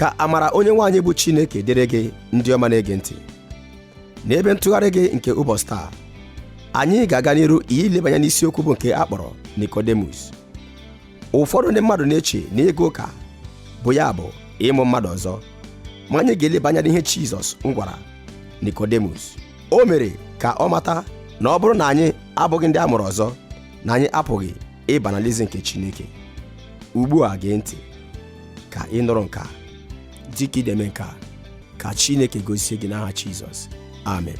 Ka amara onye nwe anyị bụ Chineke dịrị gị ndị ọma na-ege ntị. N'ebe ntụgharị gị nke ụbọchị taa, anyị ga-aga n'iru ilebanye n'isiokwu bụ nke a kpọrọ Nikodemus. Ụfọdụ ndị mmadụ na-eche na ịga ụka bụ ya bụ ịmụ mmadụ ọzọ, ma anyị ga-eleba anya n'ihe Jizọs gwara Nikodemus. O mere ka ọ mata na ọ bụrụ na anyị abụghị ndị a mụrụ ọzọ, na anyị apụghị ịba n'alaeze nke Chineke. Ugbu a gee ntị ka ị nụrụ nke a. Dịka ị na-eme nke a, ka Chineke gozie gị n'aha Jizọs. Amen.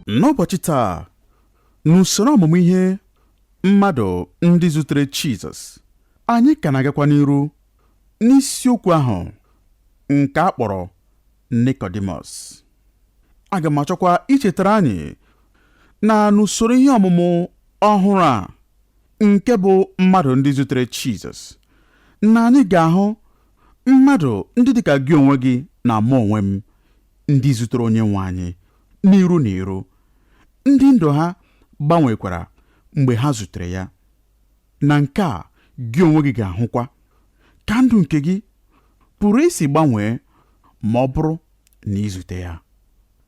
N'ụbọchị taa, n'usoro ọmụmụ ihe mmadụ ndị zutere Jizọs, anyị ka na-agakwa n'iru n'isiokwu ahụ nke a kpọrọ Nikọdimọs. Aga m achọkwa ichetara anyị na n'usoro ihe ọmụmụ ọhụrụ a nke bụ mmadụ ndị zutere Jizọs, na anyị ga-ahụ mmadụ ndị dịka gị onwe gị na mụ onwe m ndị zutere onye nwe anyị n'iru na iru, ndị ndụ ha gbanwekwara mgbe ha zutere ya. Na nke a gị onwe gị ga-ahụkwa ka ndụ nke gị pụrụ isi gbanwee ma ọ bụrụ na i zute ya.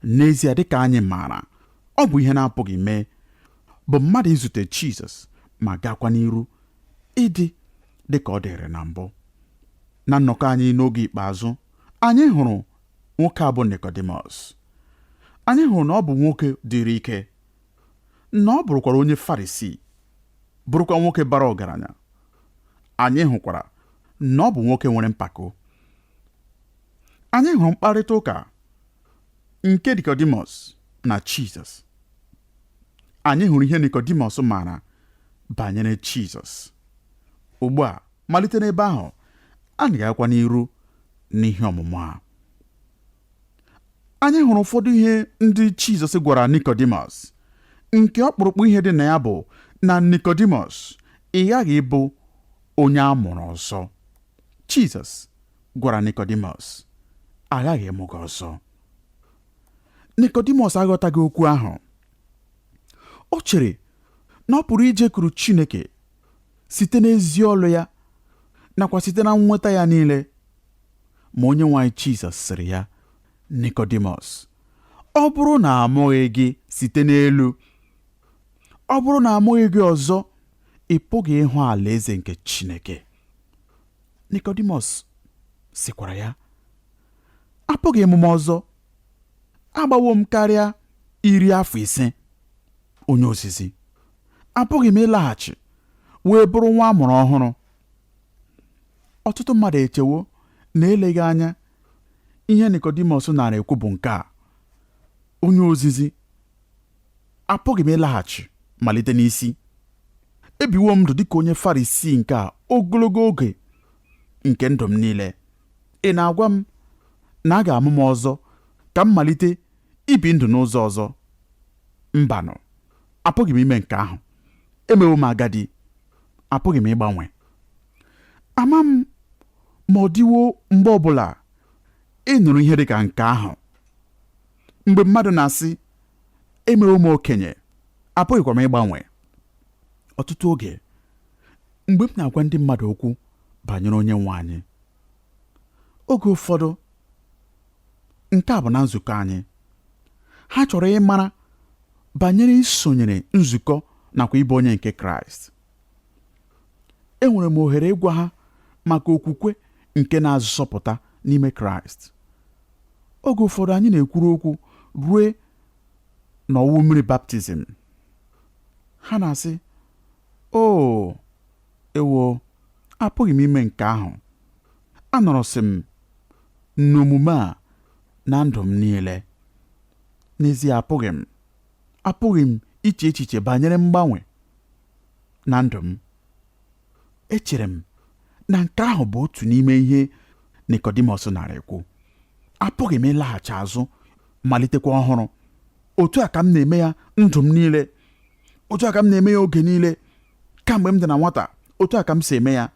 N'ezie, dịka anyị maara, ọ bụ ihe na-apụghị mee bụ mmadụ izute Jizọs ma gaakwa n'iru ịdị dị ka ọ dịrị na mbụ. Na nnọkọ anyị n'oge ikpeazụ, anyị hụrụ nwoke a bụ Nikọdimọs. Anyị hụrụ na ọ bụ nwoke dịrị ike, na ọ bụrụkwara onye Farisii, bụrụkwa nwoke bara ọgaranya. Anyị hụkwara na ọ bụ nwoke nwere mpako. Anyị hụrụ mkparịta ụka nke Nikọdimọs na Jizọs. Anyị hụrụ ihe Nikọdimọs maara banyere Jizọs. Ugbu a, malite n'ebe ahụ, anyị ga-agakwa n'iru n'ihe ọmụmụ a. Anyị hụrụ ụfọdụ ihe ndị Jizọs gwara Nikọdimọs, nke ọkpụrụkpụ ihe dị na ya bụ na Nikọdimọs, ị ghaghị ịbụ onye a mụrụ ọzọ. Jizọs gwara Nikọdimọs, aghaghị ịmụ gị ọzọ. Nikọdimọs aghọtaghị okwu ahụ. O chere na ọ pụrụ ijekwuru Chineke site n'ezi ọlụ ya nakwa site na nnweta ya niile. Ma onye nwe anyị Jizọs sịrị ya, Nikọdimọs, ọ bụrụ na amụghị gị site n'elu, ọ bụrụ na amụghị gị ọzọ, ị pụghị ịhụ alaeze nke Chineke. Nikọdimọs sịkwara ya, apụghị ịmụ m ọzọ, agbawo m karịa 50 afọ, onye ozizi, apụghị m ịlaghachi wee bụrụ nwa a mụrụ ọhụrụ. Ọtụtụ mmadụ echewo na eleghị anya ihe Nikọdimọs nara ekwu bụ nke a: onye ozizi, apụghị m ịlaghachi malite n'isi. Ebiwo m ndụ dịka onye Farisii nke a ogologo oge nke ndụ m niile. Ị na-agwa m na a ga-amụ m ọzọ ka m malite ibi ndụ n'ụzọ ọzọ? Mbanụ, apụghị m ime nke ahụ. Emewo m agadi, apụghị m ịgbanwe. Ama m ma ọ dịwo mgbe ọbụla ị nụrụ ihe dị ka nke ahụ, mgbe mmadụ na-asị, emewo m okenye, apụghịkwa m ịgbanwe. Ọtụtụ oge mgbe m na-agwa ndị mmadụ okwu banyere onye nwe anyị, oge ụfọdụ nke a bụ na nzukọ anyị, ha chọrọ ịmara banyere isonyere nzukọ nakwa ịbụ onye nke Kraịst. Enwere m ohere ịgwa ha maka okwukwe nke na-azọpụta n'ime Kraịst. Oge ụfọdụ anyị na-ekwuru okwu rue n'ọwụwụ mmiri baptizim. Ha na-asị, o ewo, apụghị m ime nke ahụ. Anọrọsị m n'omume a na ndụ m niile. N'ezie apụghị m. Apụghị m iche echiche banyere mgbanwe na ndụ m. Echere m na nke ahụ bụ otu n'ime ihe Nikọdimọs nara ekwu. Apụghị m ịlaghachi azụ malitekwa ọhụrụ. Otu a ka m na-eme ya ndụ m niile. Otu a ka m na-eme ya oge niile. Kamgbe m dị na nwata, otu a ka m si eme ya.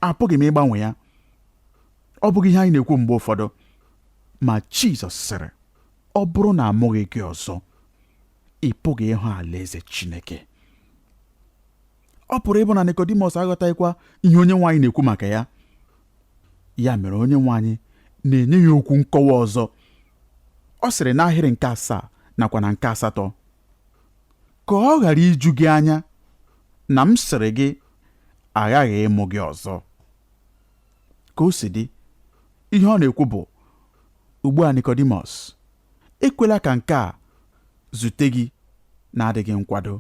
Apụghị m ịgbanwe ya. Ọ bụghị ihe anyị na-ekwu mgbe ụfọdụ. Ma Jizọs sịrị, ọ bụrụ na amụghị gị ọzọ, Ị pụghị ịhụ alaeze Chineke. Ọ pụrụ ịbụ na Nikọdimọs aghọtaghịkwa ihe onye nwe anyị na-ekwu maka ya. Ya mere onye nwe anyị na-enye ya okwu nkọwa ọzọ. Ọ sịrị n'ahịrị nke 7 nakwa na nke 8, ka ọ ghara iju gị anya na m sịrị gị aghaghị ịmụ gị ọzọ. Ka o si dị, ihe ọ na-ekwu bụ, ugbu a Nikọdimọs, ekwela ka nke a zute gị na-adịghị nkwado,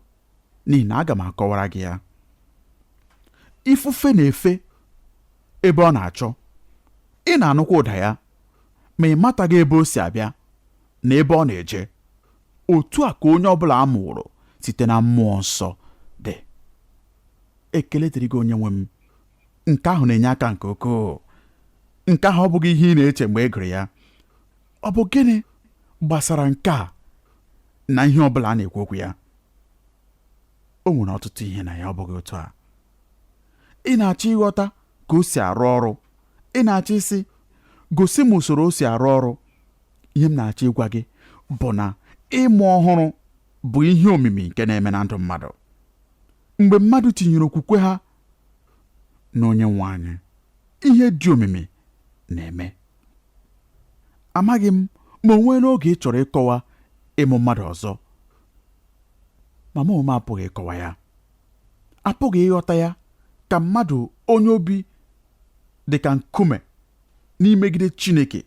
n'ihi na aga m akọwara gị ya. Ifufe na-efe ebe ọ na-achọ, ị na-anụkwa ụda ya, ma ị mataghị ebe o si abịa na ebe ọ na-eje. Otu a ka onye ọbụla a mụrụ site na mmụọ nsọ dị. Ekele dịrị gị onye nwe m. Nke ahụ na-enye aka nke ukwuu. Nke ahụ ọ bụghị ihe ị na-eche mgbe ị gụrụ ya. Ọ bụ gịnị gbasara nke a na ihe ọ bụla a na-ekwu okwu ya? O nwere ọtụtụ ihe na ya, ọ bụghị otu a. Ị na-achọ ịghọta ka o si arụ ọrụ. Ị na-achọ isi gosi m usoro o si arụ ọrụ. Ihe m na-achọ ịgwa gị bụ na ịmụ ọhụrụ bụ ihe omimi nke na-eme na ndụ mmadụ. Mgbe mmadụ tinyere okwukwe ha n'onye nwe anyị, ihe dị omimi na-eme. Amaghị m ma o nwee n'oge ị chọrọ ịkọwa ịmụ mmadụ ọzọ, ma mụ onwe m apụghị ịkọwa ya. Apụghị ịghọta ya ka mmadụ onye obi dị ka nkume n'imegide Chineke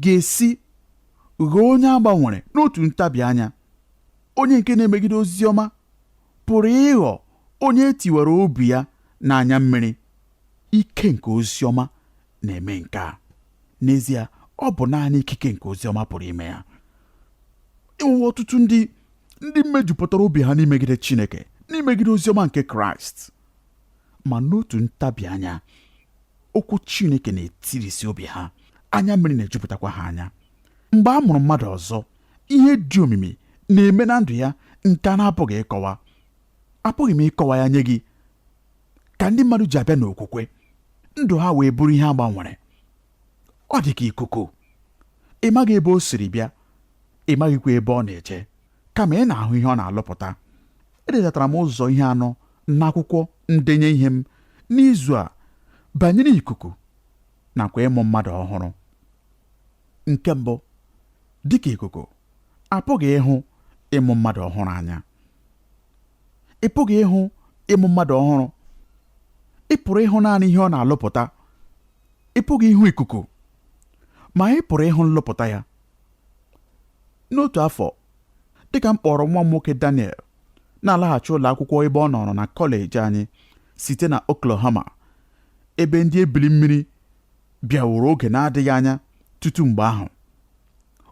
ga-esi ghọọ onye a gbanwere n'otu ntabi anya. Onye nke na-emegide ozi ọma pụrụ ịghọ onye e tiwara obi ya n'anya mmiri. Ike nke ozi ọma na-eme nke a. N'ezie, ọ bụ naanị ikike nke ozi ọma pụrụ ime ya. Enwewo ọtụtụ ndị mejupụtara obi ha n'imegide Chineke, n'imegide ozi ọma nke Kraịst. Ma n'otu ntabi anya, okwu Chineke na-etirisi obi ha, anya mmiri na-ejupụtakwa ha anya. Mgbe a mụrụ mmadụ ọzọ, ihe dị omimi na-eme na ndụ ya nke a na-apụghị ịkọwa. Apụghị m ịkọwa ya nye gị. Ka ndị mmadụ ji abịa n'okwukwe, ndụ ha wee bụrụ ihe a gbanwere. Ọ dị ka ikuku. Ị maghị ebe o siri bịa, ị maghịkwa ebe ọ na-eje, kama ị na-ahụ ihe ọ na-alụpụta. Ededatara m ụzọ ihe anọ n'akwụkwọ ndenye ihe m n'izu a banyere ikuku nakwa ịmụ mmadụ ọhụrụ. Nke mbụ, dịka ikuku, apụghị ịhụ ịmụ mmadụ ọhụrụ anya. Ị pụghị ịhụ ịmụ mmadụ ọhụrụ. Ị pụrụ ịhụ naanị ihe ọ na-alụpụta. Ị pụghị ịhụ ikuku, ma ị pụrụ ịhụ nlụpụta ya. N'otu afọ, dịka m kpọrọ nwa m nwoke Daniel na-alaghachi ụlọ akwụkwọ ebe ọ nọrọ na kọleji anyị site na Oklahoma, ebe ndị ebili mmiri bịaworo oge na-adịghị anya tutu mgbe ahụ.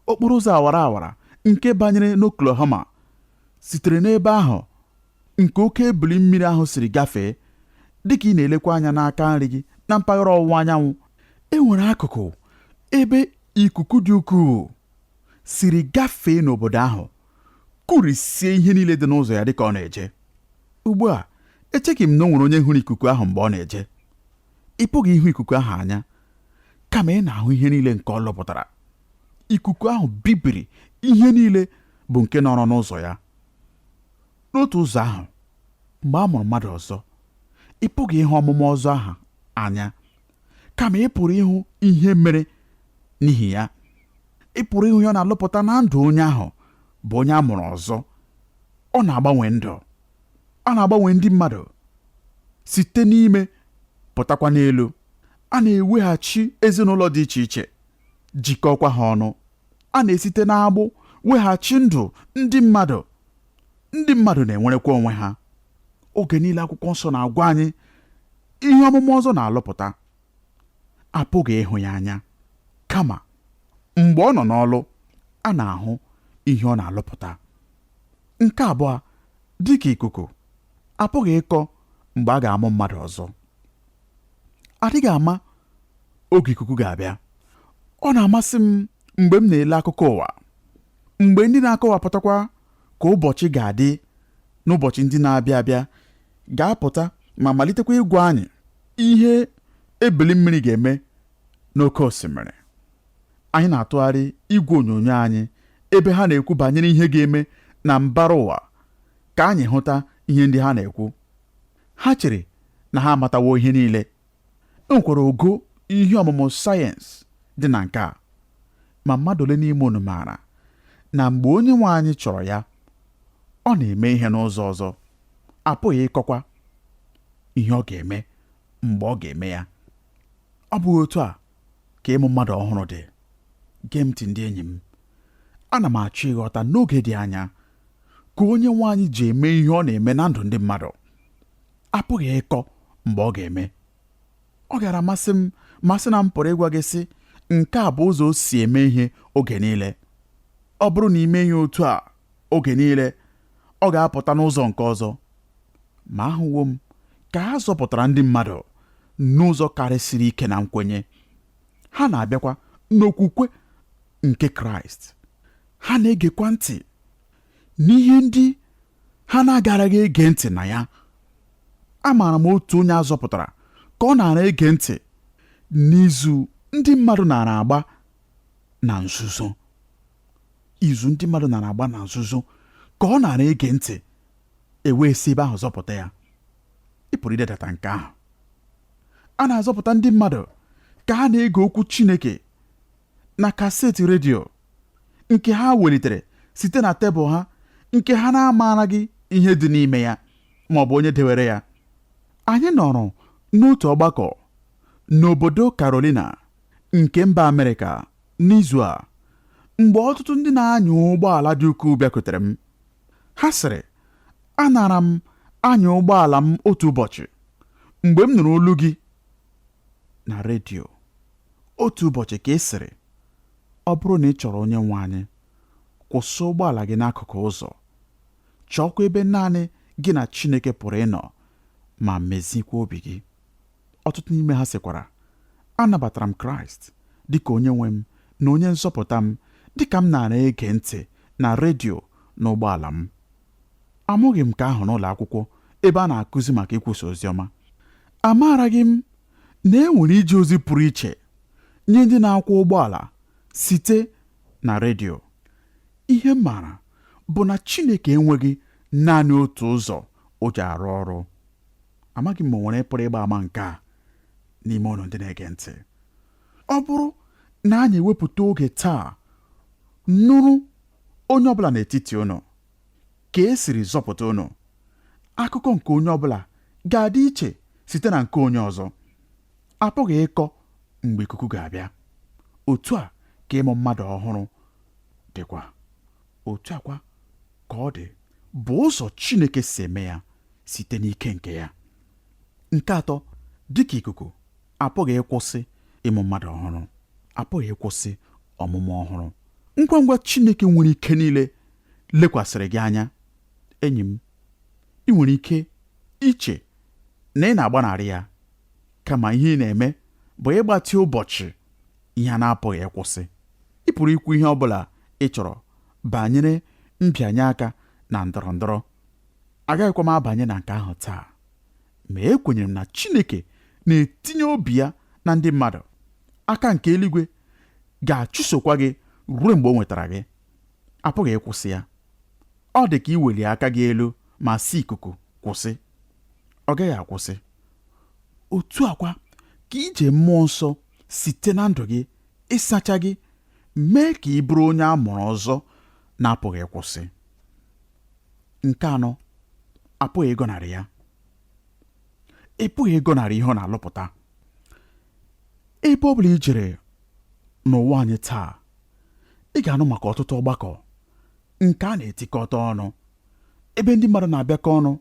Okporo ụzọ awara awara nke banyere n'Oklahoma sitere n'ebe ahụ nke oke ebili mmiri ahụ siri gafee. Dịka ị na-elekwa anya n'aka nri gị na mpaghara ọwụwa anyanwụ, e nwere akụkụ ebe ikuku dị ukwuu siri gafee n'obodo ahụ, kụrisie ihe niile dị n'ụzọ ya dịka ọ na-eje. Ugbu a, echeghị m na o nwere onye hụrụ ikuku ahụ mgbe ọ na-eje. Ị pụghị ịhụ ikuku ahụ anya, kama ị na-ahụ ihe niile nke ọ lụpụtara. Ikuku ahụ bibiri ihe niile bụ nke nọrọ n'ụzọ ya. N'otu ụzọ ahụ, mgbe a mụrụ mmadụ ọzọ, ị pụghị ịhụ ọmụmụ ọzọ ahụ anya, kama ị pụrụ ịhụ ihe mere n'ihi ya. Ị pụrụ ịhụ ihe ọ na-alụpụta na ndụ onye ahụ bụ onye a mụrụ ọzọ. Ọ na-agbanwe ndụ, ọ na-agbanwe ndị mmadụ site n'ime pụtakwa n'elu. A na-eweghachi ezinụlọ dị iche iche, jikọkwa ha ọnụ. A na-esite n'agbụ weghachi ndụ ndị mmadụ. Ndị mmadụ na-enwerekwa onwe ha. Oge niile akwụkwọ nsọ na-agwa anyị ihe ọmụmụ ọzọ na-alụpụta. Apụghị ịhụ ya anya, kama mgbe ọ nọ n'ọlụ, a na-ahụ ihe ọ na-alụpụta. Nke abụọ, dịka ikuku, apụghị ịkọ mgbe a ga-amụ mmadụ ọzọ. Adịghị ama oge ikuku ga-abịa. Ọ na-amasị m mgbe m na-ele akụkọ ụwa, mgbe ndị na-akọwapụtakwa ka ụbọchị ga-adị n'ụbọchị ndị na-abịa abịa ga-apụta ma malitekwa ịgwa anyị ihe ebili mmiri ga-eme n'oké osimiri. Anyị na-atụgharị igwe onyonyo anyị ebe ha na-ekwu banyere ihe ga-eme na mbara ụwa ka anyị hụta ihe ndị ha na-ekwu. Ha chere na ha amatawo ihe niile. E nwekwara ogo ihe ọmụmụ sayensị dị na nke a. Ma mmadụ ole n'ime unu maara na mgbe onye nwe anyị chọrọ ya, ọ na-eme ihe n'ụzọ ọzọ, apụghị ịkọkwa ihe ọ ga-eme mgbe ọ ga-eme ya. Ọ bụghị otu a ka ịmụ mmadụ ọhụrụ dị. Gee m ntị ndị enyi m, ana m achọ ịghọta n'oge dị anya ka onye nwe anyị ji eme ihe ọ na-eme na ndụ ndị mmadụ. Apụghị ịkọ mgbe ọ ga-eme. Ọ gara amasị m masị na m pụrụ ịgwa gị sị, nke a bụ ụzọ o si eme ihe oge niile. Ọ bụrụ na ime ihe otu a oge niile, ọ ga-apụta n'ụzọ nke ọzọ. Ma ahụwo m ka a zọpụtara ndị mmadụ n'ụzọ karịsịrị ike na nkwenye. Ha na-abịakwa n'okwukwe nke Kraịst. Ha na-egekwa ntị n'ihe ndị ha na-agaraghị ege ntị na ya. Amaara m otu onye a zọpụtara ka ọ nara ege ntị n'izu ndị mmadụ nara agba na nzuzo. Izu ndị mmadụ nara agba na nzuzo ka ọ nara ege ntị, e wee si ebe ahụ zọpụta ya. Ị pụrụ idedata nke ahụ. A na-azọpụta ndị mmadụ ka ha na-ege okwu Chineke na kaseti redio nke ha welitere site na tebụl ha, nke ha na-amaraghị ihe dị n'ime ya ma ọ bụ onye dewere ya. Anyị nọrọ n'otu ọgbakọ n'obodo Carolina nke mba Amerịka n'izu a mgbe ọtụtụ ndị na-anya ụgbọala dị ukwuu bịakwutere m. Ha sịrị, anara m anya ụgbọala m otu ụbọchị mgbe m nụrụ olu gị na redio. Otu ụbọchị ka ị sịrị, ọ bụrụ na ị chọrọ onye nwe anyị, kwụsị ụgbọala gị n'akụkụ ụzọ, chọọkwa ebe naanị gị na Chineke pụrụ ịnọ ma mezikwa obi gị. Ọtụtụ n'ime ha sịkwara, anabatara m Kraịst dịka onye nwe m na onye nzọpụta m dịka m nara ege ntị na redio n'ụgbọala m. Amụghị m nke ahụ n'ụlọ akwụkwọ ebe a na-akụzi maka ikwusa ozi ọma. Amaaraghị m na e nwere ije ozi pụrụ iche nye ndị na-akwọ ụgbọala site na redio. Ihe m maara bụ na Chineke enweghị naanị otu ụzọ o ji arụ ọrụ. Amaghị m ma o nwere pụrụ ịgba ama nke a n'ime ụnụ ndị na-ege ntị. Ọ bụrụ na anyị ewepụta oge taa nụrụ onye ọbụla n'etiti unu ka e siri zọpụta unu, akụkọ nke onye ọbụla ga-adị iche site na nke onye ọzọ. Apụghị ịkọ mgbe ikuku ga-abịa. Otu a ka ịmụ mmadụ ọhụrụ dịkwa. Otu a kwa ka ọ dị bụ ụzọ Chineke si eme ya site n'ike nke ya. Nke atọ, dịka ikuku, apụghị ịkwụsị ịmụ mmadụ ọhụrụ. Apụghị ịkwụsị ọmụmụ ọhụrụ. Ngwa ngwa Chineke nwere ike niile lekwasịrị gị anya, enyi m, ị nwere ike iche na ị na-agbanarị ya, kama ihe ị na-eme bụ ịgbatị ụbọchị ihe a na-apụghị ịkwụsị. Ị pụrụ ikwu ihe ọ bụla ị chọrọ banyere mbịanye aka na ndọrọ ndọrọ. Agaghịkwa m abanye na nke ahụ taa. Ma ekwenyere m na Chineke na-etinye obi ya na ndị mmadụ. Aka nke eluigwe ga-achụsokwa gị ruo mgbe o nwetara gị. Apụghị ịkwụsị ya. Ọ dị ka iweli aka gị elu ma sị ikuku kwụsị. Ọ gaghị akwụsị. Otu a kwa ka ije mmụọ nsọ site na ndụ gị ịsacha gị mee ka ị bụrụ onye a mụrụ ọzọ na-apụghị ịkwụsị. Nke anọ, apụghị ịgọnarị ya. Ị pụghị ịgọnarị ihe ọ na-alụpụta. Ebe ọ bụla i jere n'ụwa anyị taa, ị ga-anụ maka ọtụtụ ọgbakọ nke a na-etikọta ọnụ, ebe ndị mmadụ na-abịakọ ọnụ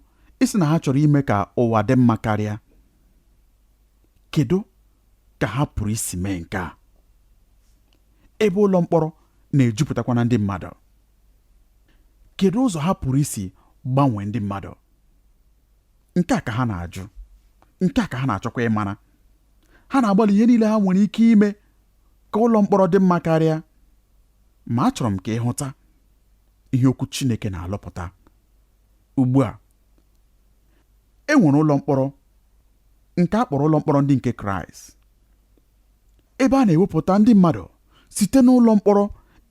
ịsị na ha chọrọ ime ka ụwa dị mma karịa. Kedu ka ha pụrụ isi mee nke a? Ebe ụlọ mkpọrọ na-ejupụtakwa na ndị mmadụ. Kedu ụzọ ha pụrụ isi gbanwee ndị mmadụ? Nke a ka ha na-ajụ. Nke a ka ha na-achọkwa ịmara. Ha na-agbalị ihe niile ha nwere ike ime ka ụlọ mkpọrọ dị mma karịa. Ma achọrọ m ka ị hụta ihe okwu Chineke na-alụpụta. Ugbu a, e nwere ụlọ mkpọrọ nke a kpọrọ ụlọ mkpọrọ ndị nke Kraịst, ebe a na-ewepụta ndị mmadụ site n'ụlọ mkpọrọ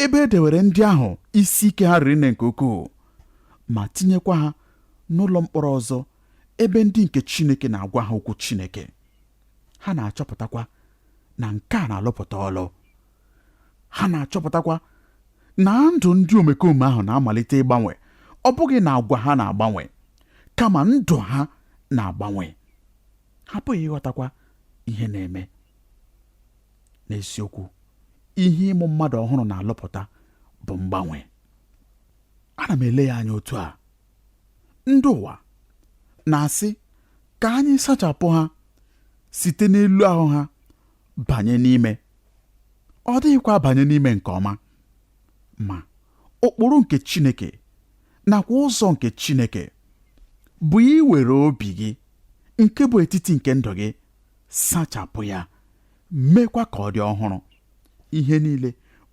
ebe e dewere ndị ahụ isi ike ha riri nne nke ukwuu. ma tinyekwa ha n'ụlọ mkpọrọ ọzọ ebe ndị nke Chineke na-agwa ha okwu Chineke. Ha na-achọpụtakwa na nke a na-alụpụta ọlụ. Ha na-achọpụtakwa na ndụ ndị omekome ahụ na-amalite ịgbanwe, ọ bụghị na agwa ha na-agbanwe, kama ndụ ha na-agbanwe. Ha pụghị ịghọtakwa ihe na-eme. N'eziokwu, ihe ịmụ mmadụ ọhụrụ na-alụpụta bụ mgbanwe. Ana m ele ya anya otu a. Ndị ụwa na-asị ka anyị sachapụ ha site n'elu ahụ ha banye n'ime. Ọ dịghịkwa abanye n'ime nke ọma. Ma ụkpụrụ nke Chineke nakwa ụzọ nke Chineke bụ iwere obi gị nke bụ etiti nke ndụ gị sachapụ ya, meekwa ka ọ dị ọhụrụ. Ihe niile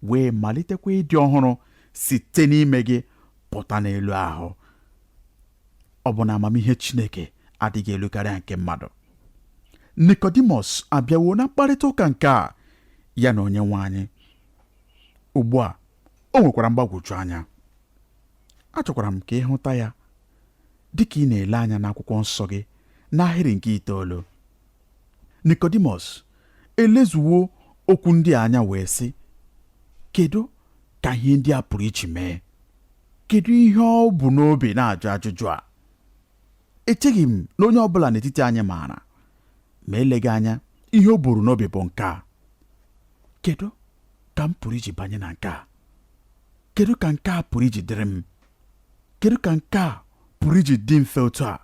wee malitekwa ịdị ọhụrụ site n'ime gị pụta n'elu ahụ. Ọ bụ na amamihe Chineke adịghị elu karịa nke mmadụ. Nikọdimọs abịawo na mkparịta ụka nke a ya na onye nwe anyị. Ugbu a o nwekwara mgbagwoju anya. Achọkwara m ka ị hụta ya dị ka ị na-ele anya n'akwụkwọ nsọ gị n'ahịrị nke 9. Nikọdimọs elezuwo okwu ndị a anya wee sị, kedu ka ihe ndị a pụrụ iji mee? Kedu ihe ọ bụ n'obi na-ajụ ajụjụ a? Echeghị m na onye ọbụla n'etiti anyị maara, ma eleghị anya ihe o buru n'obi bụ nke a. Kedu ka m pụrụ iji banye na nke a? Kedu ka nke a pụrụ iji dịrị m? Kedu ka nke a pụrụ iji dị mfe otu a,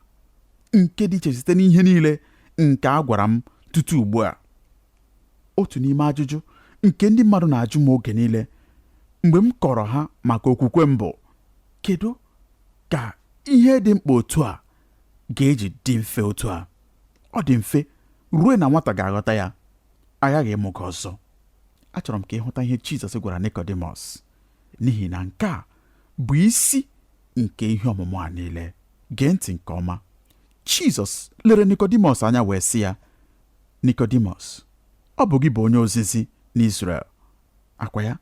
nke dị iche site n'ihe niile nke a gwara m tutu ugbu a? Otu n'ime ajụjụ nke ndị mmadụ na-ajụ m oge niile mgbe m kọrọ ha maka okwukwe m bụ, kedu ka ihe dị mkpa otu a ga-eji dị mfe otu a? Ọ dị mfe ruo na nwata ga-aghọta ya. Aghaghị ịmụ gị ọzọ. Achọrọ m ka ị hụta ihe Jizọs gwara Nikọdimọs, n'ihi na nke a bụ isi nke ihe ọmụmụ a niile. Gee ntị nke ọma. Jizọs lere Nikọdimọs anya wee sị ya, Nikọdimọs, ọ bụ gị bụ onye ozizi n'Izrel, akwa ya?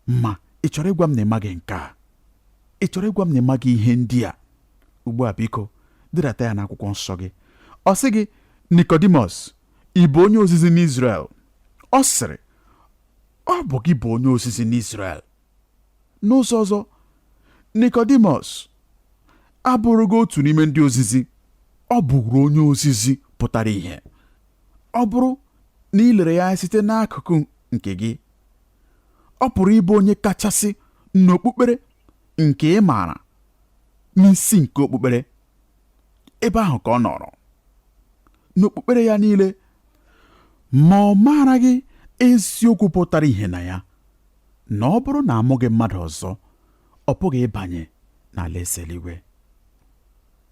Ma ị chọrọ ịgwa m na ị maghị nke a? Ị chọrọ ịgwa m na ị maghị ihe ndị a? Ugbu a biko dịdata ya n'akwụkwọ nsọ gị. Ọ sị gị, Nikọdimọs, ị bụ onye ozizi n'Izrel? Ọ sịrị, ọ bụ gị bụ onye ozizi n'Izrel. N'ụzọ ọzọ, Nikọdimọs abụrụghị otu n'ime ndị ozizi. Ọ bụrụ onye ozizi pụtara ihe. Ọ bụrụ na ị lere ya anya site n'akụkụ nke gị, ọ pụrụ ịbụ onye kachasị n'okpukpere nke ị maara n'isi nke okpukpere. Ebe ahụ ka ọ nọrọ n'okpukpere ya niile, ma ọ maaraghị eziokwu pụtara ihe na ya, na ọ bụrụ na amụghị mmadụ ọzọ, ọ pụghị ịbanye n'alaeze eluigwe.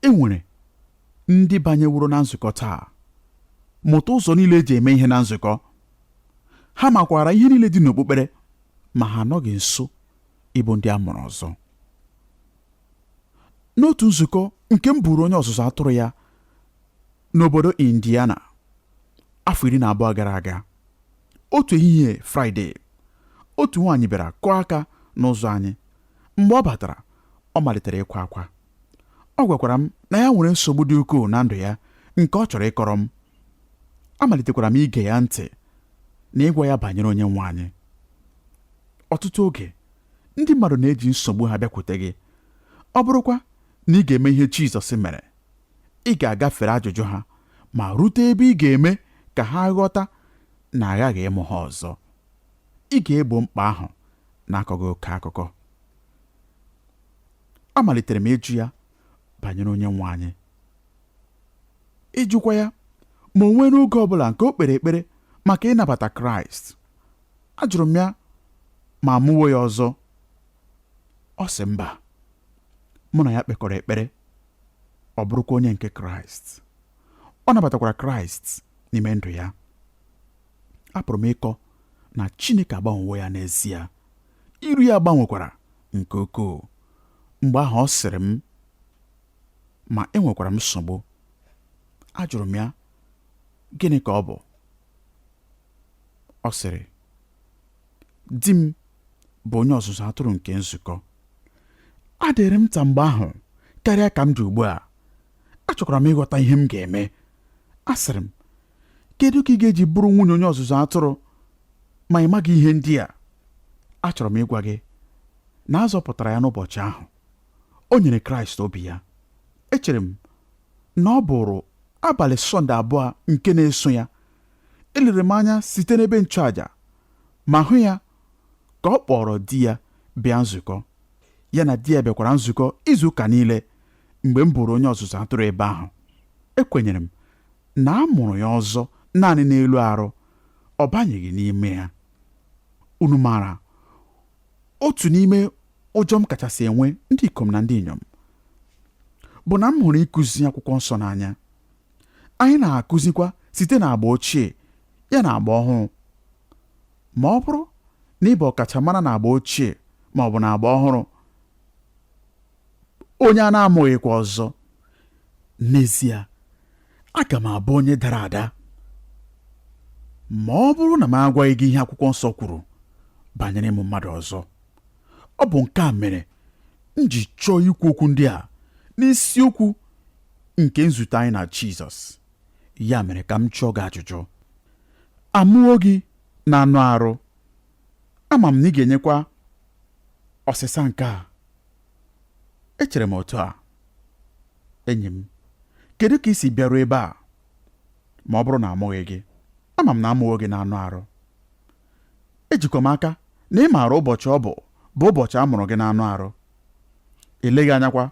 E nwere ndị banyeworo na nzukọ taa, mụta ụzọ niile eji eme ihe na nzukọ. Ha makwara ihe niile dị n'okpukpere, ma ha anọghị nso ịbụ ndị a mụrụ ọzọ. N'otu nzukọ nke m bụrụ onye ọzụzụ atụrụ ya n'obodo Indiana afọ 12 gara aga, otu ehihie Fraịde, otu nwaanyị bịara kụọ aka n'ụzọ anyị. Mgbe ọ batara, ọ malitere ịkwa akwa. Ọ gwakwara m na ya nwere nsogbu dị ukwuu na ndụ ya nke ọ chọrọ ịkọrọ m. Amalitekwara m ige ya ntị na ịgwa ya banyere onye nwe anyị. Ọtụtụ oge, ndị mmadụ na-eji nsogbu ha bịakwute gị. Ọ bụrụkwa na ị ga-eme ihe Jizọs mere, ị ga-agafere ajụjụ ha ma rute ebe ị ga-eme ka ha ghọta na aghaghị ịmụ ha ọzọ. Ị ga-egbo mkpa ahụ na-akọghị oke akụkọ. Amalitere m ịjụ ya banyere onye nwe anyị, ịjụkwa ya ma o nwere oge ọbụla nke o kpere ekpere maka ịnabata Kraịst. Ajụrụ m ya ma amụwo ya ọzọ. Ọ sị mba. Mụ na ya kpekọrọ ekpere, ọ bụrụkwa onye nke Kraịst. Ọ nabatakwara Kraịst n'ime ndụ ya. Apụrụ m ịkọ na Chineke agbanwewo ya n'ezie. Iru ya gbanwekwara nke ukwuu. Mgbe ahụ ọ sịrị m, ma enwekwara m nsogbu. Ajụrụ m ya, gịnị ka ọ bụ? Ọ sịrị, di m bụ onye ọzụzụ atụrụ nke nzukọ. Adịrị m nta mgbe ahụ karịa ka m dị ugbu a. Achọkwara m ịghọta ihe m ga-eme. Asịrị m, kedu ka ị ga-eji bụrụ nwunye onye ọzụzụ atụrụ ma ị maghị ihe ndị a? Achọrọ m ịgwa gị na a zọpụtara ya n'ụbọchị ahụ. O nyere Kraịst obi ya. Echere m na ọ bụrụ abalị Sọnde abụọ nke na-eso ya. Elere m anya site n'ebe nchụaja ma hụ ya ka ọ kpọrọ di ya bịa nzukọ. Ya na di ya bịakwara nzukọ izu ụka niile mgbe m bụrụ onye ọzụzụ atụrụ ebe ahụ. Ekwenyere m na a mụrụ ya ọzọ naanị n'elu arụ, ọ banyeghị n'ime ya. Unu maara otu n'ime ụjọ m kachasị enwe ndị ikom na ndị inyom bụ na m hụrụ ịkụzi akwụkwọ nsọ n'anya. Anyị na-akụzikwa site n'agba ochie ya na agba ọhụụ. Ma ọ bụrụ na ị bụ ọkachamara n'agba ochie ma ọ bụ n'agba ọhụrụ, onye a na-amụghịkwa ọzọ, n'ezie aga m abụ onye dara ada ma ọ bụrụ na m agwaghị gị ihe akwụkwọ nsọ kwuru banyere ịmụ mmadụ ọzọ. Ọ bụ nke a mere m ji chọọ ikwu okwu ndị a n'isiokwu nke nzute anyị na Jizọs. Ya mere ka m jụọ gị ajụjụ. Amụwo gị na anụ arụ? Ama m na ị ga-enyekwa ọsịsa nke a. Echere m otu a, enyi m, kedu ka i si bịaruo ebe a ma ọ bụrụ na amụghị gị? Ama m na amụwo gị n'anụ arụ. Ejikwa m aka na ị maara ụbọchị ọ bụ ụbọchị a mụrụ gị n'anụ arụ. Eleghị anyakwa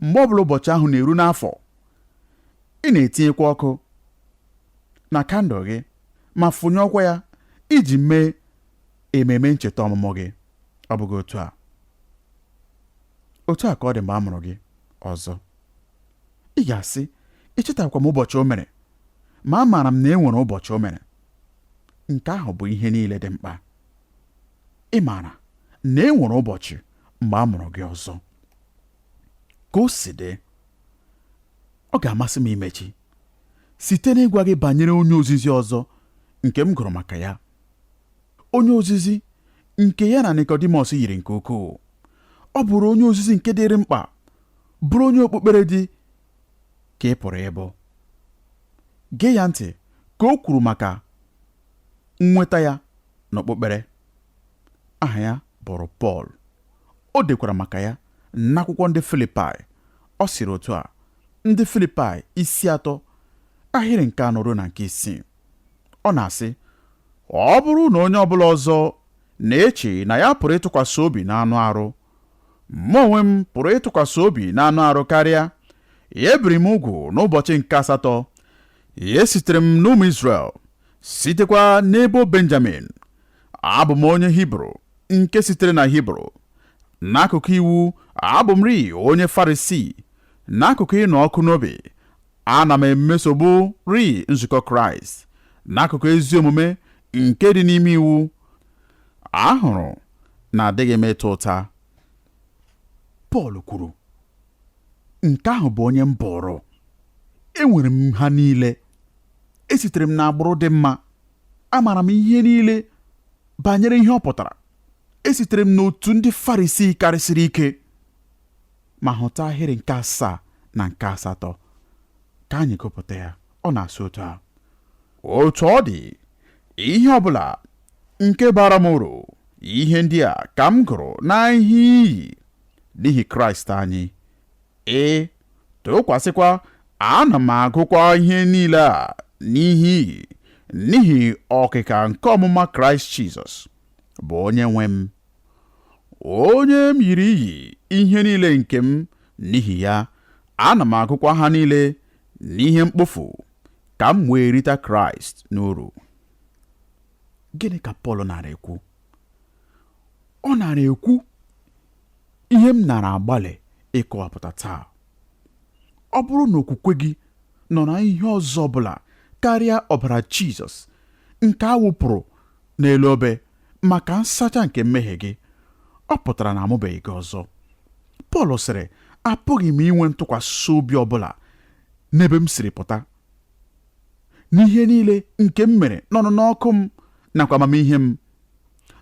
mgbe ọ bụla ụbọchị ahụ na-eru n'afọ, ị na-etinyekwa ọkụ na kandụl gị ma fụnyụọkwa ya iji mee ememe ncheta ọmụmụ gị. Ọ bụghị otu a? Otu a ka ọ dị mgbe a mụrụ gị ọzọ. Ị ga-asị, echetakwa m ụbọchị o mere, ma amaara m na e nwere ụbọchị o mere. Nke ahụ bụ ihe niile dị mkpa. Ị maara na e nwere ụbọchị mgbe a mụrụ gị ọzọ. Ka o si dị, ọ ga-amasị m imechi site n'ịgwa gị banyere onye ozizi ọzọ nke m gụrụ maka ya. Onye ozizi nke ya na Nikọdimọs yiri nke ukwuu. Ọ bụrụ onye ozizi nke dịrị mkpa, bụrụ onye okpukpere dị ka ị pụrụ ịbụ. Gee ya ntị ka o kwuru maka nnweta ya n'okpukpere. Aha ya bụrụ Pọl. O dekwara maka ya n'akwụkwọ ndị Filipaị. Ọ sịrị otu a, ndị Filipaị isi 3 ahịrị nke 4 ruo na nke 6. Ọ na-asị, ọ bụrụ na onye ọbụla ọzọ na-eche na ya pụrụ ịtụkwasị obi n'anụ arụ, mụ onwe m pụrụ ịtụkwasị obi n'anụ arụ karịa. Ebiri m ugwu n'ụbọchị nke asatọ. Esitere m n'ụmụ Izrel, sitekwa n'ebo Benjamin. Abụ m onye Hibru nke sitere na Hibru. N'akụkụ iwu, abụ m rii onye Farisii. N'akụkụ ịnụ ọkụ n'obi, ana m emesobu rii nzukọ Kraịst. N'akụkụ ezi omume nke dị n'ime iwu, ahụrụ na adịghị m ịta ụta. Pọl kwuru, nke ahụ bụ onye m bụrụ. Enwere m ha niile. Esitere m n'agbụrụ dị mma. Amaara m ihe niile banyere ihe ọ pụtara. Esitere m n'otu ndị Farisii karịsịrị ike. Ma hụta ahịrị nke 7 na nke 8 ka anyị gụpụta ya. Ọ na-asị otu a, otu ọ dị, ihe ọbụla nke bara m uru, ihe ndị a ka m gụrụ na ihe iyi n'ihi Kraịst anyị. Ee, tụkwasịkwa, ana m agụkwa ihe niile a n'ihe iyi n'ihi ọkịka nke ọmụma Kraịst Jizọs bụ onye nwe m, onye m yiri iyi ihe niile nke m n'ihi ya, ana m agụkwa ha niile n'ihe mkpofu ka m wee rita Kraịst n'uru. Gịnị ka Pọl nara ekwu? Ọ nara ekwu ihe m nara agbalị ịkọwapụta taa. Ọ bụrụ na okwukwe gị nọ na ihe ọzọ ọbụla karịa ọbara Jizọs nke a wụpụrụ n'elu obe maka nsacha nke mmehie gị, ọ pụtara na amụbeghị gị ọzọ. Pọl sịrị, apụghị m inwe ntụkwasị obi ọbụla n'ebe m siri pụta, n'ihe niile nke m mere n'ọnụnọ ọkụ m nakwa amamihe m.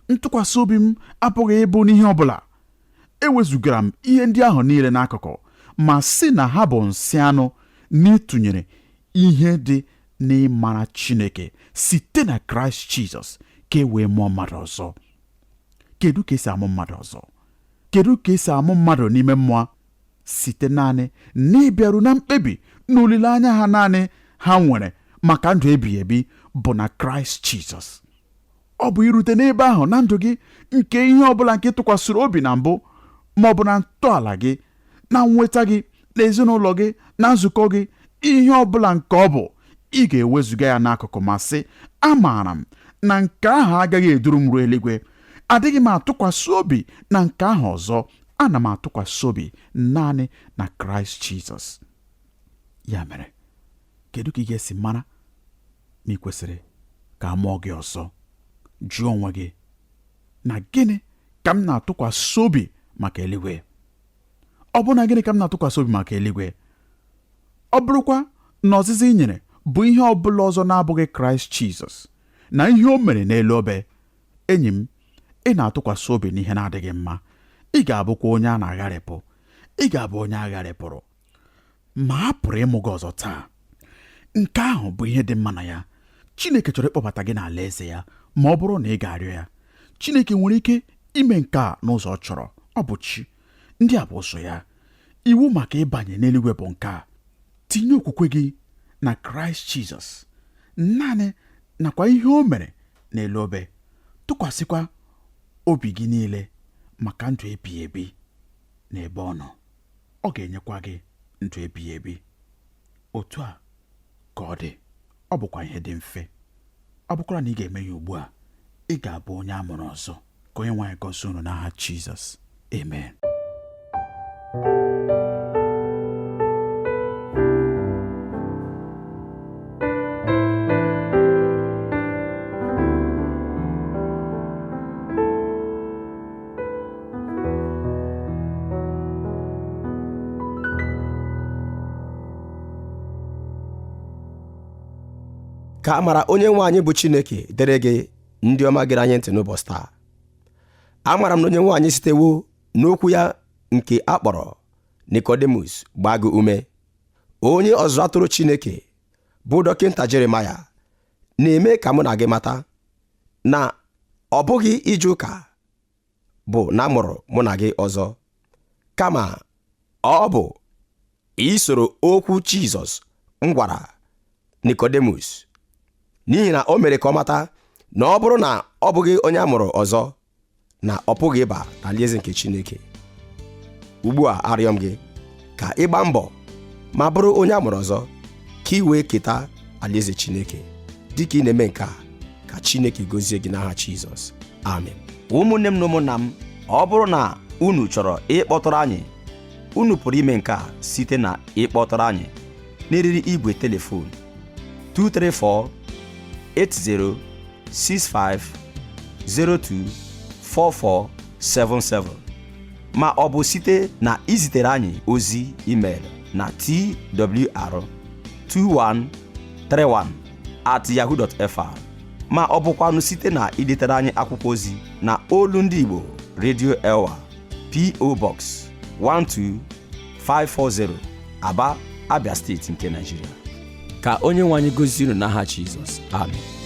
Ntụkwasị obi m apụghị ịbụ n'ihe ọbụla. Ewezugara m ihe ndị ahụ niile n'akụkụ ma sị na ha bụ nsị anụ n'ịtụnyere ihe dị n'ịmara Chineke site na Kraịst Jizọs ka e wee mụọ mmadụ ọzọ. Kedu ka esi amụ mmadụ ọzọ? Kedu ka esi amụ mmadụ n'ime mmụọ? Site naanị n'ịbịaru na mkpebi na olileanya ha naanị ha nwere maka ndụ ebighị ebi bụ na Kraịst Jizọs. Ọ bụ irute n'ebe ahụ na ndụ gị nke ihe ọ bụla nke tụkwasịrị obi na mbụ ma ọ bụ na ntọala gị, na nnweta gị, na ezinụlọ gị, na nzukọ gị, ihe ọ bụla nke ọ bụ, ị ga-ewezuga ya n'akụkụ ma sị, amaara m na nke ahụ agaghị eduru m ruo eluigwe. Adịghị m atụkwasị obi na nke ahụ ọzọ. Ana m atụkwasị obi naanị na Kraịst Jizọs. Ya mere, kedu ka ị ga-esi mara ma ị kwesịrị ka a mụọ gị ọzọ? Jụọ onwe gị, na gịnị ka m na-atụkwasị obi maka eluigwe? Ọ bụ na gịnị ka m na-atụkwasị obi maka eluigwe? Ọ bụrụkwa na ọzịza ị nyere bụ ihe ọ bụla ọzọ na-abụghị Kraịst Jizọs na ihe o mere n'elu obe, enyi m, ị na-atụkwasị obi n'ihe na-adịghị mma. Ị ga-abụkwa onye a na-agharịpụ. Ị ga-abụ onye agharịpụrụ. Ma a pụrụ ịmụ gị ọzọ taa. Nke ahụ bụ ihe dị mma na ya. Chineke chọrọ ịkpọbata gị n'ala eze ya ma ọ bụrụ na ị ga-arịọ ya. Chineke nwere ike ime nke a n'ụzọ ọ chọrọ. Ọ bụ chi. Ndị a bụ ụzọ ya. Iwu maka ịbanye n'eluigwe bụ nke a: tinye okwukwe gị na Kraịst Jizọs naanị nakwa ihe o mere n'elu obe. Tụkwasịkwa obi gị niile maka ndụ ebighị ebi n'ebe ọ nọ. Ọ ga-enyekwa gị ndụ ebighị ebi. Otu a ka ọ dị. Ọ bụkwa ihe dị mfe. Ọ bụkwara na ị ga-eme ya ugbu a, ị ga-abụ onye a mụrụ ọzọ. Ka onye nwe anyị gọzie unu n'aha Jizọs. Amen. Ka amara onye nwe anyị bụ Chineke dịrị gị ndị ọma gere anyị ntị n'ụbọchị taa. Amara m na onye nwe anyị sitewo n'okwu ya nke a kpọrọ Nikodemus gbaa gị ume. Onye ọzụzụ atụrụ Chineke bụ Dọkịta Jeremaya na-eme ka mụ na gị mata na ọ bụghị ije ụka bụ na mụrụ mụ na gị ọzọ, kama ọ bụ isoro okwu Jizọs m gwara Nikodemus, n'ihi na o mere ka ọ mata na ọ bụrụ na ọ bụghị onye a mụrụ ọzọ na ọ pụghị ịba n'alaeze nke Chineke. Ugbu a arịọ m gị ka ị gbaa mbọ ma bụrụ onye a mụrụ ọzọ ka ị wee keta alaeze Chineke. Dịka ị na-eme nke a, ka Chineke gozie gị n'aha Jizọs. Amen. Ụmụnne m na ụmụnna m, ọ bụrụ na unu chọrọ ịkpọtụrụ anyị, unu pụrụ ime nke a site na ịkpọtụrụ anyị n'eriri igwe telefon 234 80 65 02 4477 ma ọ bụ site na izitere anyị ozi email na twr2131@yahoo.fr ma ọ bụkwanụ site na idetere anyị akwụkwọ ozi na Olu Ndị Igbo Radio Elwa, P.O. Box 12540, Aba, Abia Steeti nke Nigeria. Ka onye nwe anyị gozie unu n'aha Jizọs. Amen.